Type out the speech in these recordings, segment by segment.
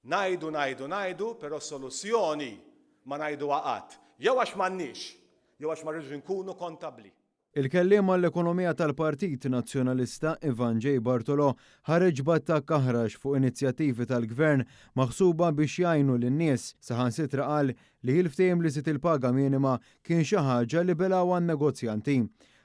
Ngħidu, ngħidu, ngħidu, però soluzzjoni ma ngħiduha qatt. Jew għax m'għandniex, jew għax ma rridux inkunu kontabbli. Il-kelliem għall-ekonomija tal-Partit Nazzjonalista Ivan J. Bartolo ħareġ b'attakk aħrax fuq inizjattivi tal-Gvern maħsuba biex jgħinu lin-nies. Saħansitra qal li l-ftehim li żied il-paga minima kien xi ħaġa li belgħuha n-negozjanti.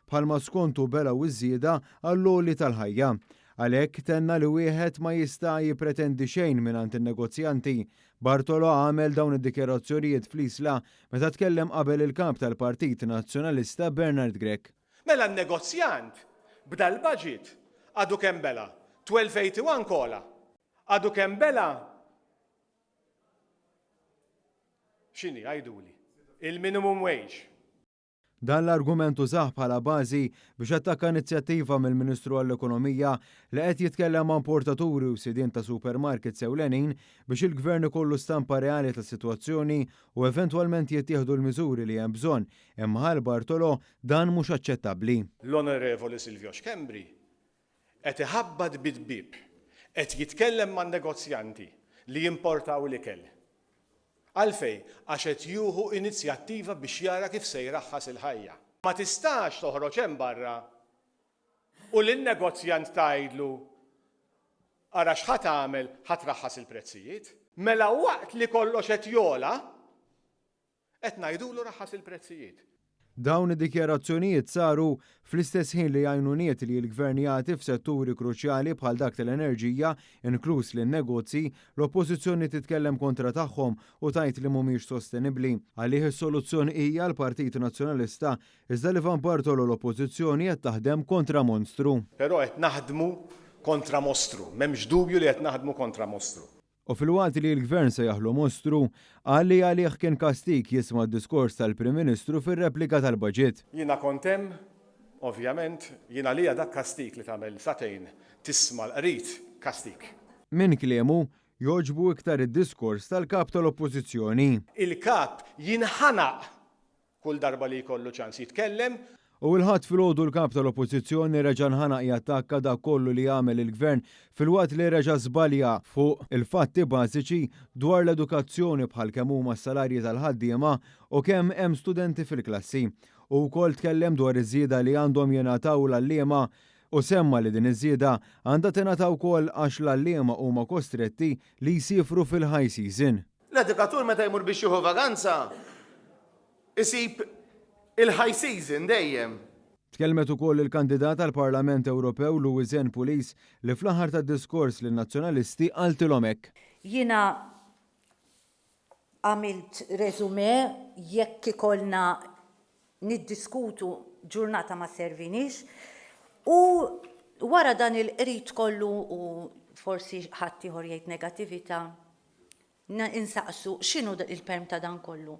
Bħalma skontu belgħu ż-żieda għall-għoli tal-ħajja. Għalhekk tenna li wieħed ma jista' jippretendi xejn mingħand in-negozjanti. Bartolo għamel dawn id-dikjarazzjonijiet fl-Isla meta tkellem qabel il-Kap tal-Partit Nazzjonalista Bernard Grech. Mela n-negozjant b'dal-budget għadu kemm bela' 1281 kola, għadu kemm bela' x'inhi għiduli? Il-minimum wage. Dan l-argument użah bħala bażi biex attakka inizjattiva mill-Ministru għall-Ekonomija li qed jitkellem ma' importaturi u sidien ta' supermarkets ewlenin biex il-Gvern ikollu stampa reali tas-sitwazzjoni u eventwalment jittieħdu l-miżuri li hemm bżonn, imma għal Bartolo dan mhux aċċettabbli. L-Onorevoli Silvio Schembri qed iħabbat bid-bieb, qed jitkellem man-negozjanti li jimportaw l-ikel. Għalfejn? Għax qed jieħu inizjattiva biex jara kif se jraħħas il-ħajja. Ma tistax toħroġ hemm barra u lin-negozjant tgħidlu ara x'ħa tagħmel ħa traħħas il-prezzijiet. Mela waqt li kollox qed jogħla, Qed ngħidulu raħħas il-prezzijiet. Dawn id-dikjarazzjonijiet saru fl-istess ħin li għajnuniet li l-Gvern jagħti f'setturi kruċjali bħal dak tal-enerġija, inkluż lin-negozji, l-Oppożizzjoni titkellem kontra tagħhom u tgħid li mhumiex sostenibbli. Għalih is-soluzzjoni hija l-Partit Nazzjonalista, iżda għal Ivan Bartolo l-Oppożizzjoni qed taħdem kontra monstru. Però qed naħdmu kontra mostru, m'hemmx dubju li qed naħdmu kontra mostru. U filwaqt li l-Gvern sejjaħlu mostru, qal li għalih kien kastig jisma' d-diskors tal-Prim Ministru fir-replika tal-Baġit. Jiena kont hemm, ovvjament, jien għalija dak kastig li tagħmel sagħtejn tisma' l-qrid, kastig. Minn kliemu, jogħġbu iktar id-diskors tal-Kap tal-Oppożizzjoni. Il-Kap jinħanaq Kull darba li jkollu ċans jitkellem. U l-Ħadd filgħodu l-Kap tal-Oppożizzjoni reġa' nħanaq jattakka dak kollu li għamel il-Gvern filwaqt li reġa' żbalja fuq il-fatti bażiċi dwar l-edukazzjoni bħal kemm huma s-salarji tal-ħaddiema u kemm hemm studenti fil-klassi. Hu wkoll tkellem dwar iż-żieda li għandhom jingħataw l-għalliema u semma li din iż-żieda għandha tingħata wkoll għax l-għalliema huma kostretti li jsiefru fil-high season. L-edukatur meta jmur biex jieħu vaganza isib il-high season dejjem. Tkellmet ukoll il-kandidat għall-Parlament Ewropew Louisanne Pulis li fl-aħħar tad-diskors lin-Nazzjonalisti qaltilhom hekk. Jiena għamilt resume jekk ikollna niddiskutu ġurnata ma sservinix u wara dan il-qrid kollu u forsi ħaddieħor jgħid negatività, insaqsu x'inhu il-perm ta' dan kollu?